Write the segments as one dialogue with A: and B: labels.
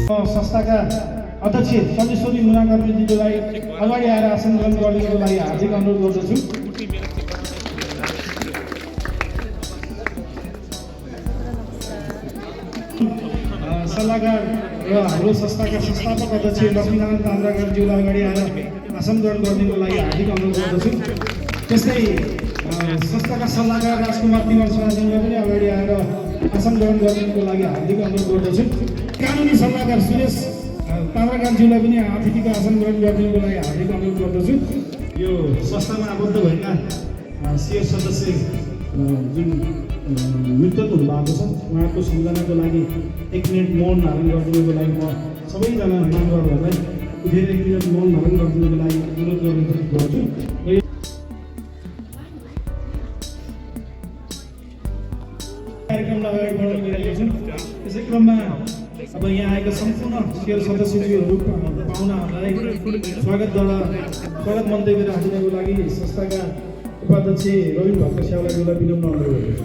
A: संस्थाका अध्यक्ष चन्द्रेश्वरी मुना कर्मीज्यूलाई अगाडि आएर आसन ग्रहण गरिदिनको लागि हार्दिक अनुरोध गर्दछु। सल्लाहकार र हाम्रो संस्थाका संस्थापक अध्यक्ष लक्ष्मीनारायण ताम्राकारज्यूलाई अगाडि आएर आसन ग्रहण गरिदिनको लागि हार्दिक अनुरोध गर्दछु। त्यस्तै संस्थाका सल्लाहकार राजकुमार तिमल शाहज्यूलाई पनि अगाडि आएर आसन ग्रहण गरिदिनको लागि हार्दिक अनुरोध गर्दछु। कानुनी सल्लाहकार सुरेश ताम्राकारज्यूलाई पनि अतिथिको आसन ग्रहण गरिदिनको लागि हार्दिक अनुरोध गर्दछु। यो संस्थामा आबद्ध भएका सियर सदस्य जुन मृत्यु हुनुभएको छ उहाँको सम्झनाको लागि 1 मिनट मौन धारण गरिदिनुको लागि म सबैजना मेम्बरहरूलाई उठेर 1 मिनट मौन धारण गरिदिनुको लागि अनुरोध गर्छु। कार्यक्रमलाई अगाडि बढाउन गइरहेका छौँ। त्यसै क्रममा अब यहाँ आएका सम्पूर्ण सियर सदस्यज्यूहरू पाहुनाहरूलाई स्वागत मन्तव्य राखिदिनको लागि संस्थाका उपाध्यक्ष रविन भक्त स्याउलाज्यूलाई विनम्र अनुरोध गर्दछु।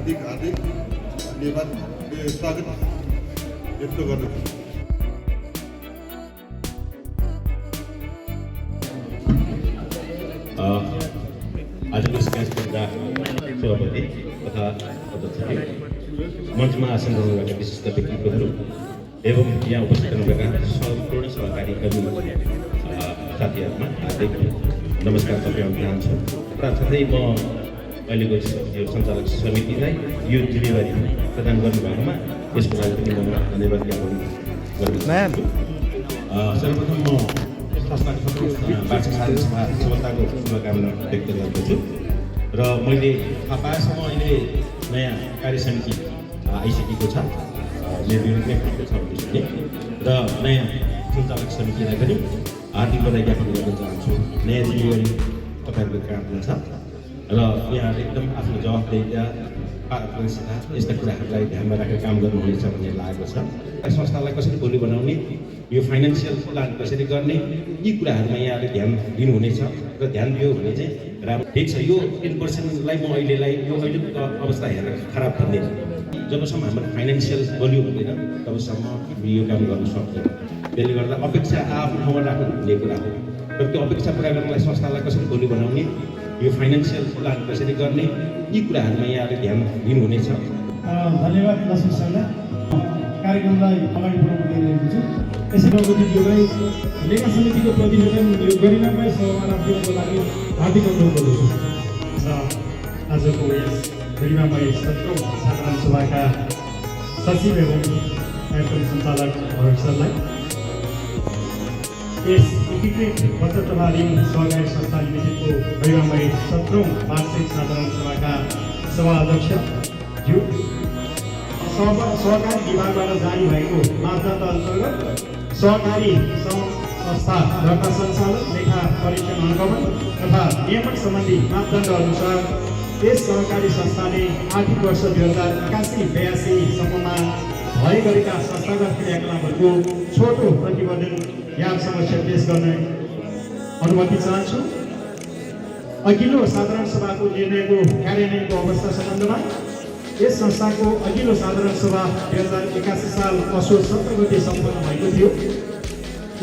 B: हार्दिक धन्यवाद स्वागत व्यक्त गर्दछु।
C: आजको यस कार्यक्रमका सभापति तथा अध्यक्षज्यू, मञ्चमा आसन ग्रहण गरेका विशिष्ट व्यक्तित्वहरू एवं यहाँ उपस्थित हुनुभएका सम्पूर्ण सहकारी कर्मी साथीहरूमा हार्दिक नमस्कार तपाईँ चाहन्छु। साथसाथै म अहिलेको यो सञ्चालक समितिलाई यो जिम्मेवारी प्रदान गर्नुभएकोमा यसको लागि पनि म धन्यवाद ज्ञापन गर्न चाहन्छु। सर्वप्रथम म वार्षिक साधारण सभा सफलताको शुभकामना व्यक्त गर्दछु र मैले थाहा पाएसम्म अहिले नयाँ कार्य समिति आइसकेको छ, मेरो विरोधमै भएको छ भन्ने र नयाँ सञ्चालक समितिलाई पनि हार्दिक बधाई ज्ञापन गर्न चाहन्छु। नयाँ जिम्मेवारी तपाईँहरूको काममा छ र यहाँ एकदम आफ्नो जवाफदेहिता पारदर्शिता यस्ता कुराहरूलाई ध्यानमा राखेर काम गर्नुहुनेछ भन्ने लागेको छ। संस्थालाई कसरी भोलि बनाउने, यो फाइनेन्सियल प्लान कसरी गर्ने, यी कुराहरूमा यहाँले ध्यान दिनुहुनेछ र ध्यान दियो भने चाहिँ राम्रो। ठिक छ, यो 10%लाई म अहिलेको अवस्था हेरेर खराब भन्दैन। जबसम्म हाम्रो फाइनेन्सियल भोल्युम हुँदैन तबसम्म यो काम गर्न सक्दैन। त्यसले गर्दा अपेक्षा आफ्नो ठाउँमा राख्नु भन्ने कुरा हो र त्यो अपेक्षा पुरा गर्नलाई संस्थालाई कसरी भोलि बनाउने, यो फाइनेन्सियल प्लान कसरी गर्ने, यी कुराहरूमा यहाँले ध्यान दिनुहुनेछ।
A: धन्यवाद लक्ष्मी सरलाई। कार्यक्रमलाई अगाडि बढाउन गइरहेको छु। यसै प्रगतिज्यूलाई लेखा समितिको प्रतिवेदन यो गरिमामय सभामा राखिदिनको लागि हार्दिक अनुरोध गर्दछु।
D: र आजको यस गरिमामय 17औं साधारण सभाका सचिव एवं कार्यक्रम सञ्चालक सरलाई, यस एकीकृत बचत तथा ऋण सहकारी संस्था लिमिटेडको गरिमामय 17औं वार्षिक साधारण सभाका सभा अध्यक्षज्यू, सहकारी विभागबाट जारी भएको मापदण्ड अन्तर्गत सहकारी संस्था दर्ता सञ्चालन, लेखा परीक्षण अनुगमन तथा नियमन सम्बन्धी मापदण्ड अनुसार यस सहकारी संस्थाले आर्थिक वर्ष 2081-82 सम्ममा भए गरेका संस्थागत क्रियाकलापहरूको छोटो प्रतिवेदन यहाँ समक्ष पेश गर्ने अनुमति चाहन्छु। अघिल्लो साधारण सभाको निर्णयको कार्यान्वयनको अवस्था सम्बन्धमा यस संस्थाको अघिल्लो साधारण सभा 2081 साल असोज 17 गते सम्पन्न भएको थियो।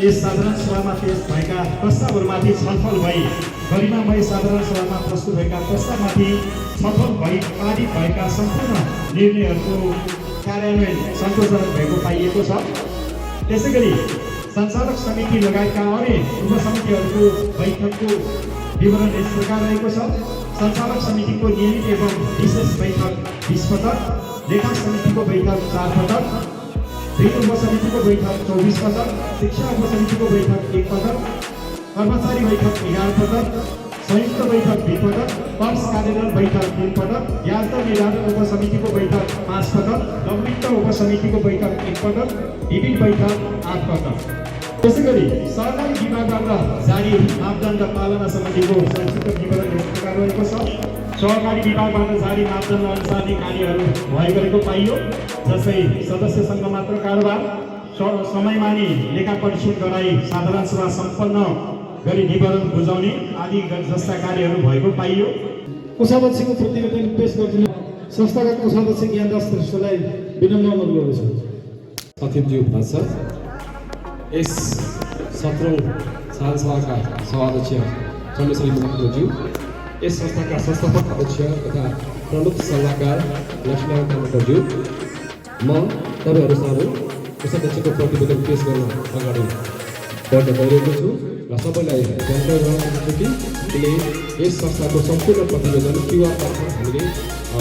D: यस साधारण सभामा पेश भएका प्रस्तावहरूमाथि छलफल भई गरिमामय साधारण सभामा प्रस्तुत भएका प्रस्तावमाथि छलफल भई पारित भएका सम्पूर्ण निर्णयहरूको कार्यान्वयन सन्तोषजनक भएको पाइएको छ। त्यसैगरी सञ्चालक समिति लगायतका अन्य उपसमितिहरूको बैठकको विवरण यस प्रकार रहेको छ। सञ्चालक समितिको नियमित एवं विशेष बैठक 20 पटक, लेखा समितिको बैठक 4 पटक, ऋण उपसमितिको बैठक 24 पटक, शिक्षा उपसमितिको बैठक 1 पटक, कर्मचारी बैठक 11 पटक, संयुक्त बैठक 2 पटक, पक्ष कार्यालय बैठक 3 पटक, ब्याज दर निर्धारण उपसमितिको बैठक 5 पटक, लघुवित्त उपसमितिको बैठक 1 पटक, विभिन्न बैठक 8 पटक। त्यसैगरी सरकारी विभागबाट जारी मापदण्ड पालना सम्बन्धीको संक्षिप्त विवरण यस प्रकार रहेको छ। सहकारी विभागबाट जारी मापदण्ड अनुसारले कार्यहरू भइरहेको पाइयो। जस्तै सदस्यसँग मात्र कारोबार, समयमा नै लेखा परीक्षण गराई साधारण सभा सम्पन्न गरी विवरण बुझाउने आदि जस्ता कार्यहरू भएको पाइयो।
A: कोषाध्यक्षको प्रतिवेदन पेश गरिदिनु। संस्थाका कोषाध्यक्ष ज्ञानदास श्रेष्ठलाई विनम्र अनुरोध गर्दछु।
E: सचिवज्यू हुनुहुन्छ। यस 17औं सालसभाका सभाध्यक्ष चन्द्रश्री मुखर्जीज्यू, यस संस्थाका संस्थापक अध्यक्ष तथा प्रमुख सल्लाहकार लक्ष्मीनारायण कामतज्यू, म तपाईँहरू सामु कोषाध्यक्षको प्रतिवेदन पेश गर्न अगाडि बढ्न गइरहेको छु र सबैलाई जानकारी गराउन कि अहिले यस संस्थाको सम्पूर्ण प्रतिवेदन क्युआर मार्फत हामीले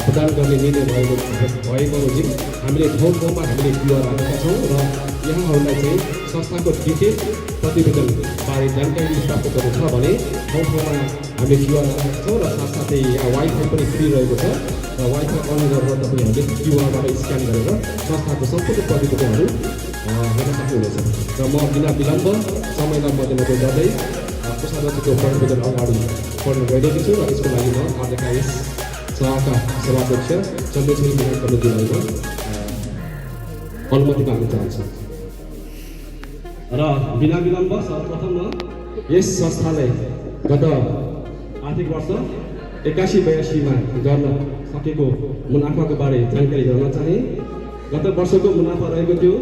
E: प्रदान गर्ने निर्णय भएको बमोजिम हामीले ठाउँ हामीले क्युआर राखेका छौँ र यहाँहरूलाई चाहिँ संस्थाको डिटेल प्रतिवेदन बारे जानकारी प्राप्त गर्नु छ भने ठाउँमा हामीले क्युआर राखेका छौँ र साथसाथै यहाँ वाइफाई पनि फ्री रहेको छ र वाइफाई अन गरेर तपाईँहरूले क्युआरबाट स्क्यान गरेर संस्थाको सम्पूर्ण प्रतिवेदनहरू हेर्न सक्नुहुनेछ। र म बिना विलम्ब समयलाई मध्यनजर गर्दै कोषाध्यक्षको प्रतिवेदन अगाडि बढ्न गइरहेको छु र यसको लागि म आजका यस सभाका सभाध्यक्ष चन्द्रश्री मुखर्जीज्यूलाई अनुमति माग्न चाहन्छु। र बिना विलम्ब सर्वप्रथम यस संस्थाले गत आर्थिक वर्ष 81-82मा गर्न सकेको मुनाफाको बारे जानकारी गराउन चाहे। गत वर्षको मुनाफा रहेको थियो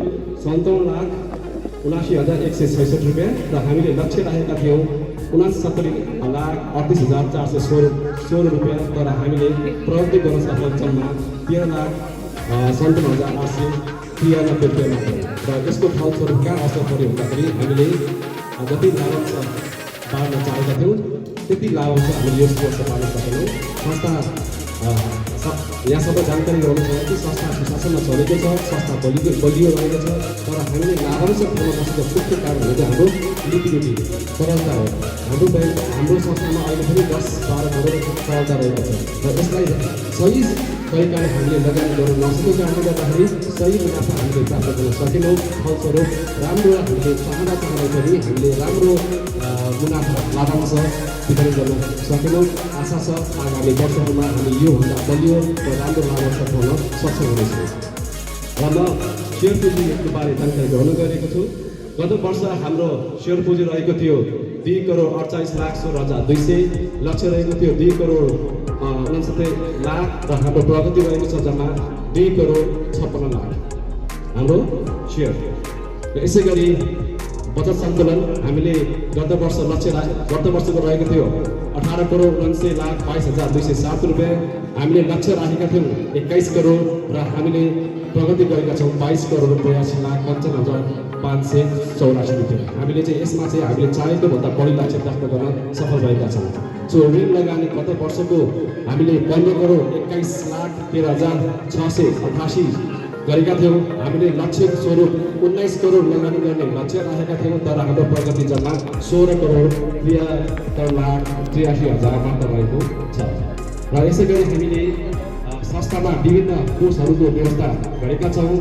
E: 57,79,166 रुपियाँ र हामीले लक्ष्य राखेका थियौँ 69,38,416 रुपियाँ, तर हामीले प्रगति गर्न सफल जम्मा 13,57,893 रुपियाँ मात्र। र यसको फलस्वरूप कहाँ असर पऱ्यो भन्दाखेरि हामीले जति लाभांश पार्न चाहेका थियौँ त्यति लाभांश हामीले यस वर्ष पार्न सकेनौँ। संस्था यहाँ सबै जानकारी गराउनु छ कि संस्था सुशासनमा चलेको छ, संस्था बलियो रहेको छ, तर हामीले लाभांश पाउन नसकेको मुख्य कारण भनेको हाम्रो लिक्विडिटी तरलता हो। हाम्रो संस्थामा अहिले पनि 10-12 करोड तरलता रहेको छ र यसलाई सही तरिकाले हामीले लगानी गर्न नसकेको कारणले गर्दाखेरि सही मुनाफा हामीले प्राप्त गर्न सकेनौँ। फलस्वरूप राम्रो हामीले चाहँदाखेरि हामीले राम्रो मुनाफा लाभांश वितरण गर्न सकेनौँ। आशा छ आगामी वर्षहरूमा हामी योभन्दा बलियो र राम्रो लाभांश पाउन सक्षम हुनेछौँ। र म सेयर पुँजीको बारे जानकारी गराउन गइरहेको छु। गत वर्ष हाम्रो सेयर पुँजी रहेको थियो 2,48,16,200, लक्ष्य रहेको थियो 2,69 लाख र हाम्रो प्रगति रहेको छ जम्मा 2,56 लाख हाम्रो सेयर। र यसै गरी बचत सन्तुलन हामीले गत वर्षको रहेको थियो 18,49,22,207 रुपियाँ, हामीले लक्ष्य राखेका थियौँ 21 करोड र हामीले प्रगति गरेका छौँ 22,82,55,584 रुपियाँ। हामीले चाहिँ यसमा चाहिँ हामीले चाहेको भन्दा बढी लक्ष्य प्राप्त गर्न सफल भएका छौँ। सो ऋण लगानी गत वर्षको हामीले 15,21,13,688 गरेका थियौँ। हामीले लक्ष्य स्वरूप 19 करोड लगानी गर्ने लक्ष्य राखेका थियौँ, तर हाम्रो प्रगति जम्मा 16,73,83,000 मात्र रहेको छ। र यसै गरी हामीले संस्थामा विभिन्न कोषहरूको व्यवस्था गरेका छौँ,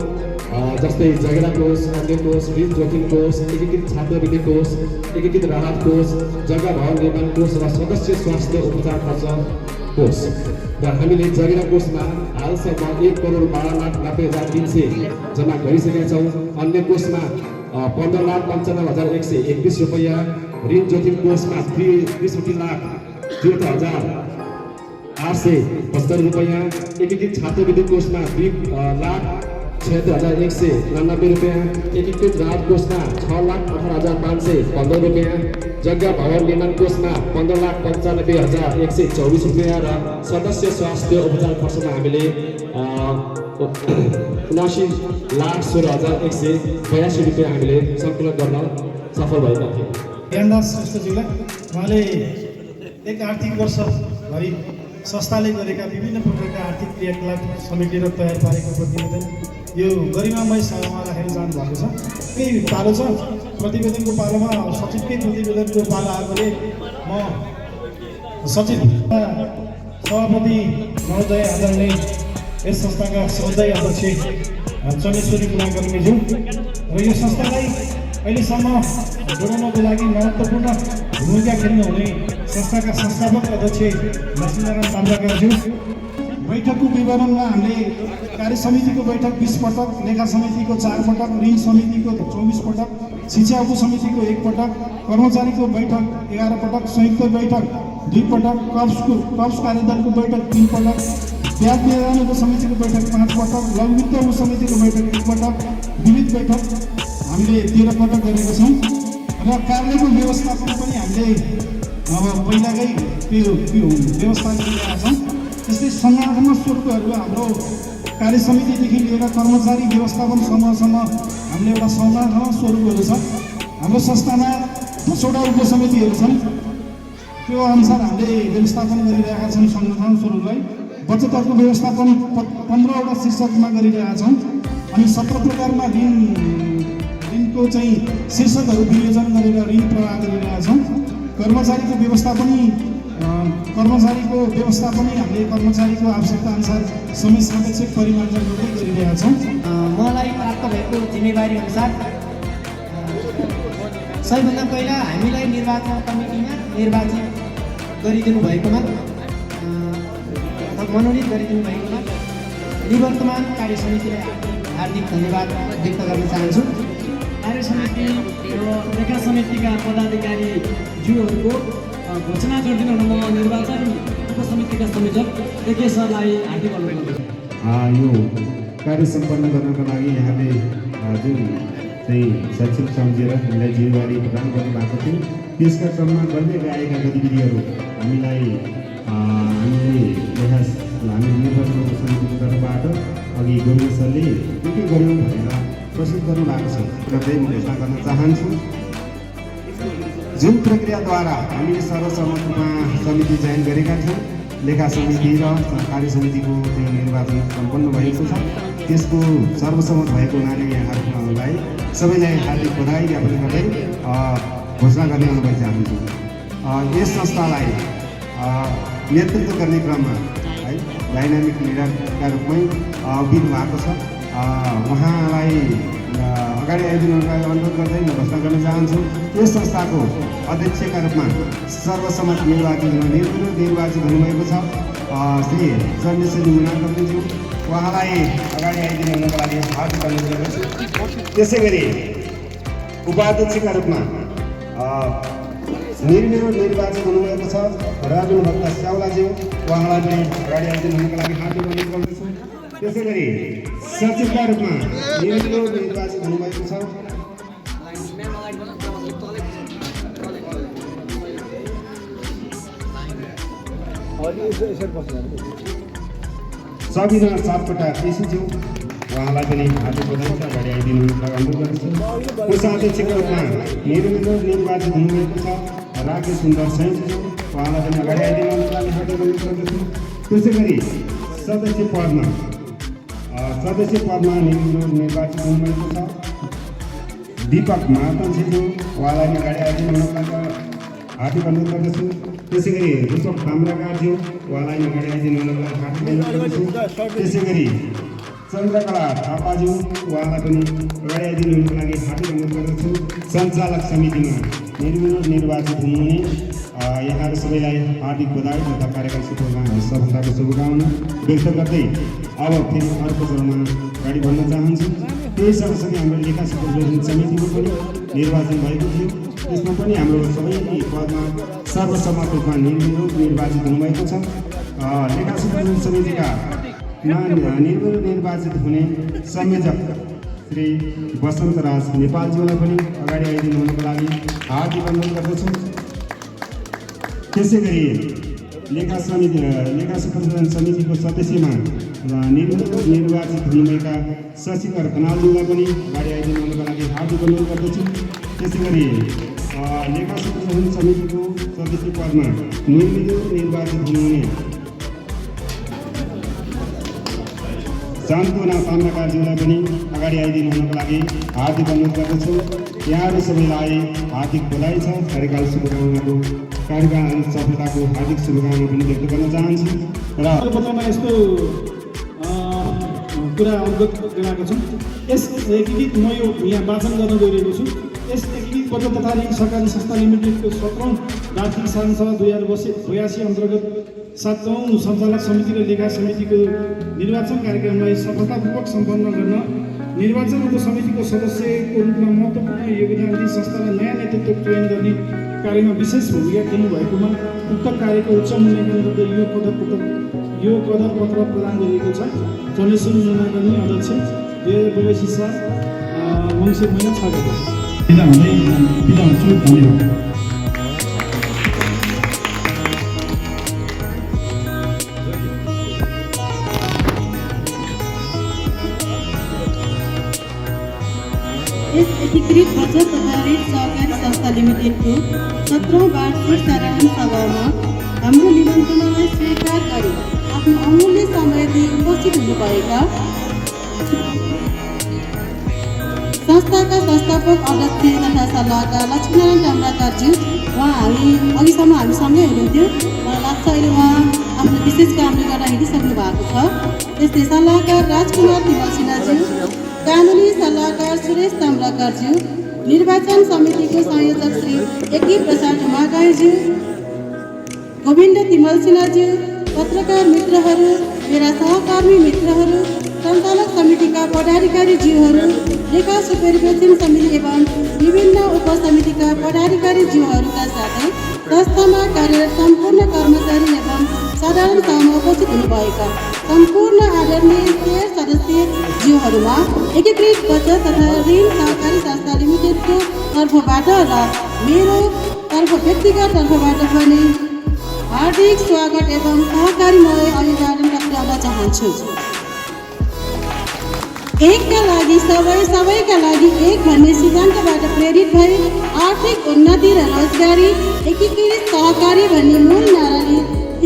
E: जस्तै जगेरा कोष, अन्य कोष, ऋण जोखिम कोष, एकीकृत छात्रवृत्ति कोष, एकीकृत राहत कोष, जग्गा भवन निर्माण कोष र सदस्य स्वास्थ्य उपचार खर्च कोष। र हामीले जगेरा कोषमा हालसम्म 1,12,90,300 जम्मा गरिसकेका छौँ। अन्य कोषमा 15,95,121 रुपियाँ, ऋण जोखिम कोषमा 63,63,875 रुपियाँ, एकीकृत छात्रवृत्ति कोषमा 2,76,199 रुपियाँ, एकीकृत राहत कोषमा 6,18,515 रुपियाँ, जग्गा भवन निर्माण कोषमा 15,95,124 रुपियाँ र सदस्य स्वास्थ्य उपचार खर्चमा हामीले 79,16,182 रुपियाँ हामीले सङ्कलन गर्न सफल भएका थियौँ।
A: ज्ञानदास श्रेष्ठज्यूलाई उहाँले एक आर्थिक वर्षभरि संस्थाले गरेका विभिन्न प्रकारका आर्थिक क्रियाकलाप समेटेर तयार पारेको प्रतिवेदन यो गरिमामय सभामा राखेर जानु भएको छ। केही पालो छ प्रतिवेदनको पालोमा सचिवकै प्रतिवेदनको पालो आएकोले म सचिव सभापति महोदय आदरणीय यस संस्थाका श्रद्धेय अध्यक्ष चन्द्रश्री मुखर्जीज्यू र यो संस्थालाई अहिलेसम्म जोडाउनको लागि महत्त्वपूर्ण भूमिका खेल्नुहुने संस्थाका संस्थापक अध्यक्ष लक्ष्मीनारायण ताम्राकारज्यू। बैठकको विवरणमा हामीले कार्य समितिको बैठक 20 पटक, लेखा समितिको 4 पटक, ऋण समितिको 24 पटक, शिक्षा उपसमितिको 1 पटक, कर्मचारीको बैठक 11 पटक, संयुक्त बैठक 2 पटक, कप्स कार्यदलको बैठक 3 पटक, ब्याज निर्धारण उपसमितिको बैठक 5 पटक, लघु वित्त उपसमितिको बैठक 1 पटक, विविध बैठक हामीले 13 पटक गरेका छौँ र कार्यालयको व्यवस्थापन पनि हामीले अब पहिलाकै त्यो व्यवस्था गरिरहेका छौँ। त्यस्तै सङ्गठनमा स्वरूपहरू हाम्रो कार्य समितिदेखि लिएर कर्मचारी व्यवस्थापन समूहसम्म हामीले एउटा सङ्गठनमा स्वरूपहरू छ। हाम्रो संस्थामा 10वटा उपसमितिहरू छन्। त्यो अनुसार हामीले व्यवस्थापन गरिरहेका छौँ सङ्गठन स्वरूपलाई। बचतहरूको व्यवस्थापन 15वटा शीर्षकमा गरिरहेका छौँ अनि 17 प्रकारमा ऋणको चाहिँ शीर्षकहरू वियोजन गरेर ऋण प्रवाह गरिरहेका छौँ। कर्मचारीको व्यवस्थापनै हामीले कर्मचारीको आवश्यकता अनुसार समय सापेक्ष परिमार्जन गर्दै गरिरहेका छौँ।
F: मलाई प्राप्त भएको जिम्मेवारी अनुसार सबैभन्दा पहिला हामीलाई निर्वाचन कमिटीमा निर्वाचित गरिदिनु भएकोमा मनोनित गरिदिनु भएकोमा निवर्तमान कार्य समितिलाई हार्दिक धन्यवाद व्यक्त गर्न चाहन्छु।
G: कार्य समिति र लेखा समितिका पदाधिकारीज्यूहरूको घोषणा गरिदिनु हुन म निर्वाचन उपसमितिका संयोजक एके सरलाई हार्दिक अनुरोध गर्दछु।
D: यो कार्य सम्पन्न गर्नको लागि यहाँले जुन चाहिँ शैक्षिक सम्झेर हामीलाई जिम्मेवारी प्रदान गर्नुभएको थियो त्यसका क्रममा गर्दै गएका गतिविधिहरू हामीले निर्वाचन उपसमितिको तर्फबाट अघि गोविन्द सरले के गऱ्यौँ भनेर प्रस्तुत गर्नु भएको छ। गर्दै म घोषणा गर्न चाहन्छु जुन प्रक्रियाद्वारा हामीले सर्वसम्मतमा समिति चयन गरेका थियौँ, लेखा समिति र कार्य समितिको चाहिँ निर्वाचन सम्पन्न भएको छ। त्यसको सर्वसम्मत भएको हुनाले यहाँहरूलाई सबैलाई हार्दिक बधाई ज्ञापन गर्दै घोषणा गर्ने अनुरोध चाहन्छु। यस संस्थालाई नेतृत्व गर्ने क्रममा है डाइनामिक लिडरका रूपमै उभिनु भएको छ। उहाँलाई अगाडि आइदिनुलाई अनुरोध गर्दै म घोषणा गर्न चाहन्छु। यस संस्थाको अध्यक्षका रूपमा सर्वसम्मत निर्वाचित हुनुभएको छ श्री चन्द्रश्री मुनाकर्मीज्यू। उहाँलाई अगाडि आइदिनु हुनको लागि हार्दिक अनुरोध गर्दछु। त्यसै गरी उपाध्यक्षका रूपमा निर्वाचित हुनुभएको छ राजुन भक्त स्याउलाज्यू। उहाँलाई पनि अगाडि आइदिनु हुनको लागि हार्दिक अनुरोध गर्दछु। त्यसै गरी सचिवका रूपमा निर्वाचित हुनुभएको छ सबिना सापकोटा केसीज्यू। उहाँलाई पनि हार्दिक बधाई छ, अगाडि आइदिनु अनुरोध गर्दछु। कोषाध्यक्षका रूपमा निर्वाचित हुनुभएको छ राकेश सुन्दर सैनीज्यू। उहाँलाई पनि अगाडि आइदिनुको लागि हार्दिक अनुरोध गर्दछु। त्यसै गरी सदस्य पदमा निर्वाचित हुनुभएको छ दीपक महातन्सेज्यू। उहाँलाई पनि अगाडि आइदिनु हुनको लागि हार्दिक अनुरोध गर्दछु। त्यसै गरी रुचक ताम्राकारज्यू। उहाँलाई पनि अगाडि आइदिनु हुनको लागि हार्दिक अनुरोध गर्दछु। त्यसै गरी चन्द्रकला थापाज्यू। उहाँलाई पनि अगाडि आइदिनु हुनको लागि हार्दिक अनुरोध गर्दछु। सञ्चालक समितिमा निर्वाचित हुनुहुने यहाँहरू सबैलाई हार्दिक बधाई तथा कार्यकाल सफलताको शुभकामना व्यक्त गर्दै अब फेरि अर्को चरणमा अगाडि बढ्न चाहन्छु। त्यही सँगसँगै हाम्रो लेखा सुपरभिजन समितिको पनि निर्वाचन भएको थियो। त्यसमा पनि हाम्रो सबै पदमा सर्वसम्मत रूपमा निर्वाचित हुनुभएको छ। लेखा सुपरभिजन समितिका निर्वाचित हुने संयोजक श्री वसन्तराज नेपालज्यूलाई पनि अगाडि आइदिनु हुनको लागि हार्दिक अनुरोध गर्दछु। त्यसै गरी लेखा सुपरभिजन समितिको सदस्यमा निर्वाचित हुनुभएका शशिकर खनालज्यूलाई पनि अगाडि आइदिनु हुनको लागि हार्दिक अनुरोध गर्दछु। त्यसै गरी लेखा सुपरभिजन समितिको सदस्य पदमा निर्वाचित हुनुहुने सान्तुना ताम्राकारज्यूलाई पनि अगाडि आइदिनु हुनको लागि हार्दिक अनुरोध गर्दछु। यहाँहरू सबैलाई हार्दिक बधाई छ। कार्यकाल सफलताको हार्दिक शुभकामना पनि व्यक्त गर्न चाहन्छु। र
A: पत्रमा यस्तो कुरा अवगत गराएको छु। यस एकीकृत म यो यहाँ वाचन गर्न गइरहेको छु। यस एकीकृत बचत तथा ऋण सहकारी संस्था लिमिटेडको 17औं आर्थिक साधन 2082 अन्तर्गत 7औं सञ्चालक समिति र लेखा समितिको निर्वाचन कार्यक्रमलाई सफलतापूर्वक सम्पन्न गर्न निर्वाचन उपसमितिको सदस्यको रूपमा महत्त्वपूर्ण योगदान दिई संस्थालाई नयाँ नेतृत्व चयन गर्ने कार्यमा विशेष भूमिका खेल्नुभएकोमा उक्त कार्यको उच्च मूल्याङ्कन गर्दै यो पदक पत्र प्रदान गरिएको छ। चन्द्रश्री नुनागर्नी अध्यक्ष 2082 साल मङ्सिर महिना 6 गते। बिदा हुन्छु, धन्यवाद।
H: यस एकीकृत बचत तथा ऋण सहकारी संस्था लिमिटेडको 17औं वार्षिक साधारण सभामा हाम्रो निमन्त्रणालाई स्वीकार गरी आफ्नो अमूल्य समय दिई उपस्थित हुनुभएका संस्थाका संस्थापक अध्यक्ष तथा सल्लाहकार लक्ष्मीनारायण टाम्राकारज्यू, उहाँ अघिसम्म हामीसँगै हुनुहुन्थ्यो। मलाई लाग्छ अहिले उहाँ आफ्नो विशेष कामले गर्दा हिँडिसक्नु भएको छ। त्यस्तै सल्लाहकार राजकुमार तिमल सिन्हाज्यू, कानुनी सल्लाहकार सुरेश ताम्राकारज्यू, निर्वाचन समितिको संयोजक श्री एकी प्रसाद ढुमागाईज्यू, गोविन्द तिमल सिन्हाज्यू, पत्रकार मित्रहरू, मेरा सहकर्मी मित्रहरू, सञ्चालक समितिका पदाधिकारीज्यूहरू, लेखा सुपरिवेक्षण समिति एवं विभिन्न उपसमितिका पदाधिकारीज्यूहरूका साथै संस्थामा कार्यरत सम्पूर्ण कर्मचारी एवं साधारण सभामा उपस्थित हुनुभएका सम्पूर्ण आदरणीय शेयर सदस्यज्यूहरूमा एकीकृत बचत तथा ऋण सहकारी संस्था लिमिटेडको तर्फबाट र मेरो व्यक्तिगत तर्फबाट पनि हार्दिक स्वागत एवं सहकारीमय अभिवादन टक्राउन चाहन्छु। एकका लागि सबैका लागि एक भन्ने सिद्धान्तबाट प्रेरित भई आर्थिक उन्नति र रोजगारी एकीकृत सहकारी भन्ने मूल नाराले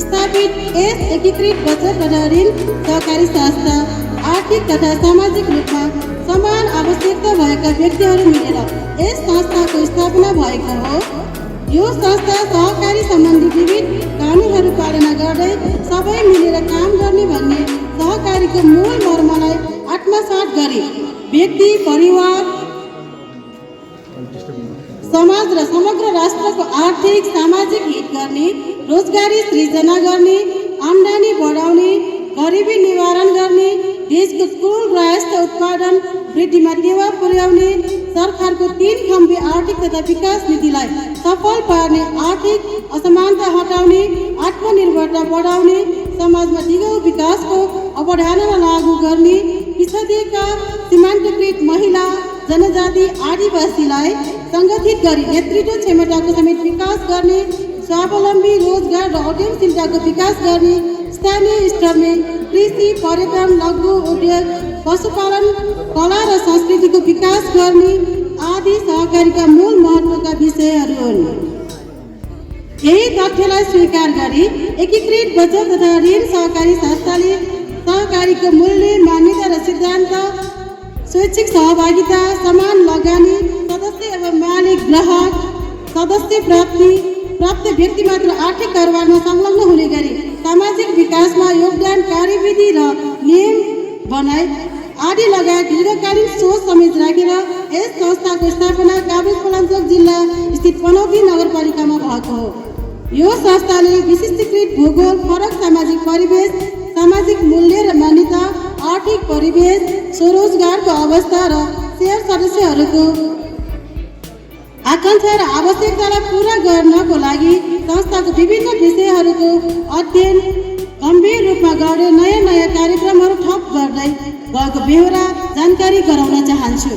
H: स्थापित यस एकीकृत बचत तथा ऋण सहकारी संस्था आर्थिक तथा सामाजिक रूपमा समान आवश्यकता भएका व्यक्तिहरू मिलेर यस संस्थाको स्थापना भएको हो। यो संस्था सहकारी सम्बन्धी विविध कानुनहरू पालना गर्दै सबै मिलेर काम गर्ने भन्ने सहकारीको मूल मर्मलाई आत्मसात गरी व्यक्ति, परिवार, समाज र समग्र राष्ट्रको आर्थिक सामाजिक हित गर्ने, रोजगारी सृजना गर्ने, आम्दानी बढाउने, गरिबी निवारण गर्ने, देशको कुल राष्ट्र उत्पादन वृद्धिमा टेवा पुर्याउने, सरकारको 3 खम्बे आर्थिक तथा विकास नीतिलाई सफल पार्ने, आर्थिक असमानता हटाउने, आत्मनिर्भरता बढाउने, समाजमा टिकाउ विकासको अवधारणा लागू गर्ने, पिछडिएका सीमान्तकृत महिला, जनजाति, आदिवासीलाई सङ्गठित गरी नेतृत्व क्षमताको समेत विकास गर्ने, स्वावलम्बी रोजगार र उद्यमशीलताको विकास गर्ने, स्थानीय स्तरमा कृषि, पर्यटन, लघु उद्योग, पशुपालन, कला र संस्कृतिको विकास गर्ने आदि सहकारीका मूल महत्त्वका विषयहरू हुन्। यही तथ्यलाई स्वीकार गरी एकीकृत बचत तथा ऋण सहकारी संस्थाले सहकारीको मूल्य, मान्यता र सिद्धान्त, स्वैच्छिक सहभागिता, समान लगानी, सदस्य एवं मालिक, ग्राहक, सदस्य प्राप्त व्यक्ति मात्र आर्थिक कारोबारमा संलग्न हुने गरी सामाजिक विकासमा योगदान, कार्यविधि र नियम बनाई आदि लगायत दीर्घकालीन सोच समेत राखेर यस संस्थाको स्थापना काभ्रेपलाञ्चोक जिल्ला स्थित पनौती नगरपालिकामा भएको हो। यो संस्थाले विशिष्टीकृत भूगोल, फरक सामाजिक परिवेश, सामाजिक मूल्य र मान्यता, आर्थिक परिवेश, स्वरोजगारको अवस्था र शेयर सदस्यहरूको आकांक्षा र आवश्यकतालाई पूरा गर्नको लागि संस्थाको विभिन्न विषयहरूको अध्ययन गम्भीर रूपमा गर्दै नयाँ कार्यक्रमहरू थप गर्दै गएको बेहोरा जानकारी गराउन चाहन्छु।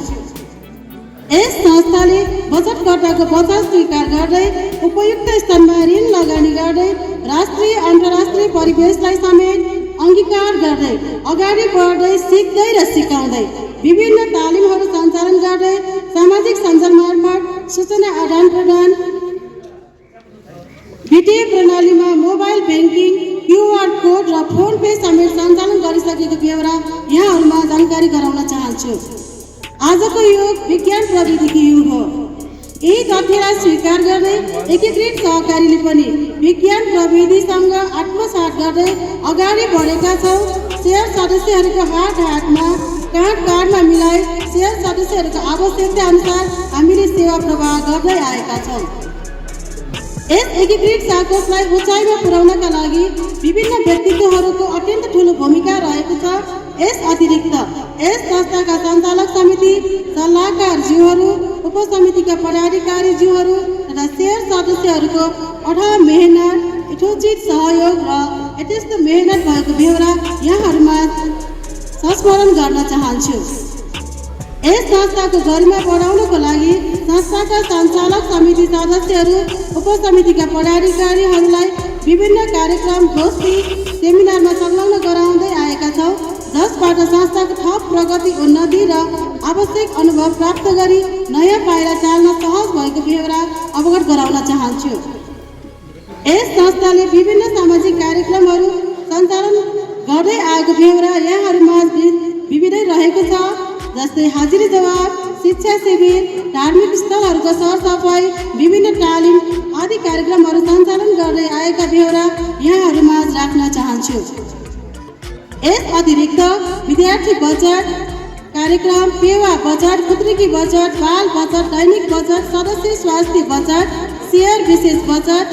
H: यस संस्थाले बचतकर्ताको बचत स्वीकार गर्दै उपयुक्त स्थानमा ऋण लगानी गर्दै राष्ट्रिय अन्तर्राष्ट्रिय परिवेशलाई समेत अङ्गीकार गर्दै अगाडि बढ्दै सिक्दै र सिकाउँदै विभिन्न तालिमहरू सञ्चालन गर्दै सामाजिक सञ्जाल मार्फत सूचना आदान प्रदान, वित्तीय प्रणालीमा मोबाइल ब्याङ्किङ, QR कोड र फोन पे समेत सञ्चालन गरिसकेको बेहोरा यहाँहरूमा जानकारी गराउन चाहन्छु। आजको युग विज्ञान प्रविधिको युग हो। यही तथ्यलाई स्वीकार गर्दै एकीकृत सहकारीले पनि विज्ञान प्रविधिसँग आत्मसात गर्दै अगाडि बढेका छौँ। शेयर सदस्यहरूको हातमा काँधमा मिलाई शेयर सदस्यहरूको आवश्यकता अनुसार हामीले सेवा प्रवाह गर्दै आएका छौँ। यस एकीकृत साकोसलाई उचाइमा पुर्याउनका लागि विभिन्न व्यक्तित्वहरूको अत्यन्त ठूलो भूमिका रहेको छ। यस अतिरिक्त यस संस्थाका सञ्चालक समिति, सल्लाहकारज्यूहरू, उपसमितिका पदाधिकारीज्यूहरू तथा शेयर सदस्यहरूको अथाह मेहनत, यथोचित सहयोग र यथेष्ट मेहनत भएको बेहोरा यहाँहरूमा संस्मरण गर्न चाहन्छु। यस संस्थाको गरिमा बढाउनको लागि संस्थाका सञ्चालक समिति सदस्यहरू, उपसमितिका पदाधिकारीहरूलाई विभिन्न कार्यक्रम, गोष्ठी, सेमिनारमा संलग्न गराउँदै आएका छौँ, जसबाट संस्थाको थप प्रगति, उन्नति र आवश्यक अनुभव प्राप्त गरी नयाँ पाइला चाल्न सहज भएको बेहोरा अवगत गराउन चाहन्छु। यस संस्थाले विभिन्न सामाजिक कार्यक्रमहरू सञ्चालन गर्दै आएको बेहोरा यहाँहरूमा विविधै रहेको छ, जस्तै हाजिरी जवाब, शिक्षा शिविर, धार्मिक स्थलहरूको सरसफाइ, विभिन्न तालिम आदि कार्यक्रमहरू सञ्चालन गर्दै आएका बेहोरा यहाँहरूमा राख्न चाहन्छु। यस अतिरिक्त विद्यार्थी बचत कार्यक्रम, पेवा बचत, पुत्रीकी बचत, बाल बचत, दैनिक बचत, सदस्य स्वास्थ्य बचत, शेयर विशेष बचत,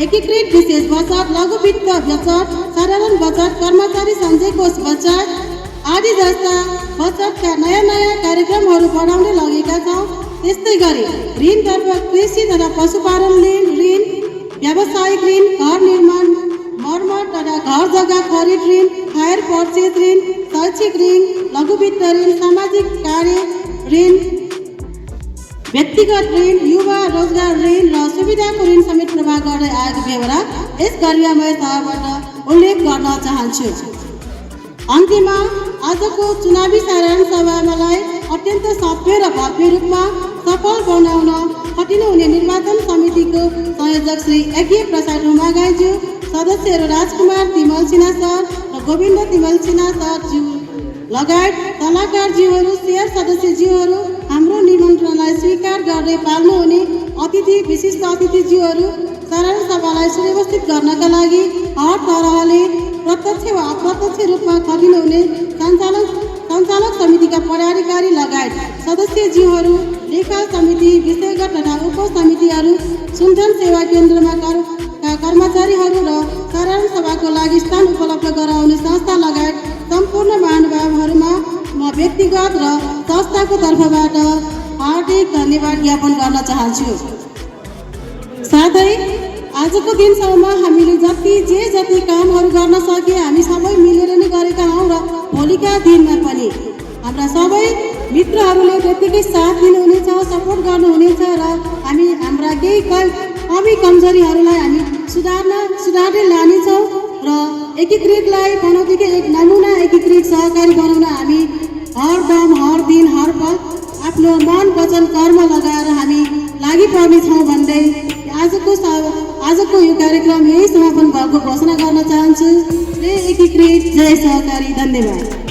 H: एकीकृत विशेष बचत, लघु वित्त बचत, साधारण बचत, कर्मचारी सञ्चय कोष बचत आदि जस्ता बचतका नयाँ कार्यक्रमहरू बढाउँदै लगेका छौँ। त्यस्तै गरी ऋणतर्फ कृषि तथा पशुपालन ऋण, व्यावसायिक ऋण, घर निर्माण मर्मत तथा घर जग्गा खरिद ऋण, हायर पर्चेज ऋण, शैक्षिक ऋण, लघु वित्त ऋण, सामाजिक कार्य ऋण, व्यक्तिगत ऋण, युवा रोजगार ऋण र सुविधाको ऋण समेत प्रवाह गर्दै आएको बेहोरा यस गरिमामय तहबाट उल्लेख गर्न चाहन्छु। अन्त्यमा आजको चुनावी साधारण सभालाई अत्यन्त सभ्य र भव्य रूपमा सफल बनाउन खटिनु हुने निर्वाचन समितिको संयोजक श्री यज्ञ प्रसाद हुमागाईज्यू, सदस्यहरू राजकुमार तिमल सिन्हा सर र गोविन्द तिमल सिन्हा सरज्यू लगायत सल्लाहकारज्यूहरू, शेयर सदस्यज्यूहरू, हाम्रो निमन्त्रणलाई स्वीकार गर्दै पाल्नुहुने अतिथि, विशिष्ट अतिथिज्यूहरू, साधारण सभालाई सुव्यवस्थित गर्नका लागि हर तरहले प्रत्यक्ष वा अप्रत्यक्ष रूपमा खटिनुहुने सञ्चालक समितिका पदाधिकारी लगायत सदस्यज्यूहरू, लेखा समिति, विषयगत तथा उपसमितिहरू, सुनझन सेवा केन्द्रमा कर्मचारीहरू र साधारण सभाको लागि स्थान उपलब्ध गराउने संस्था लगायत सम्पूर्ण महानुभावहरूमा म व्यक्तिगत र संस्थाको तर्फबाट हार्दिक धन्यवाद ज्ञापन गर्न चाहन्छु। साथै आजको दिनसम्म हामीले जति कामहरू गर्न सके हामी सबै मिलेर नै गरेका हौँ र भोलिका दिनमा पनि हाम्रा सबै मित्रहरूले त्यत्तिकै साथ दिनुहुनेछ, सपोर्ट गर्नुहुनेछ र हामी हाम्रा केही कमी कमजोरीहरूलाई हामी सुधार्दै लानेछौँ र एकीकृतलाई बनौटीकै एक नमुना एकीकृत सहकारी बनाउन हामी हरदम, हर दिन, हर पल आफ्नो मन, वचन, कर्म लगाएर हामी लागि पर्नेछौँ भन्दै आजको यो कार्यक्रम यही समापन भएको घोषणा गर्न चाहन्छु। जय एकीकृत, जय सहकारी, धन्यवाद।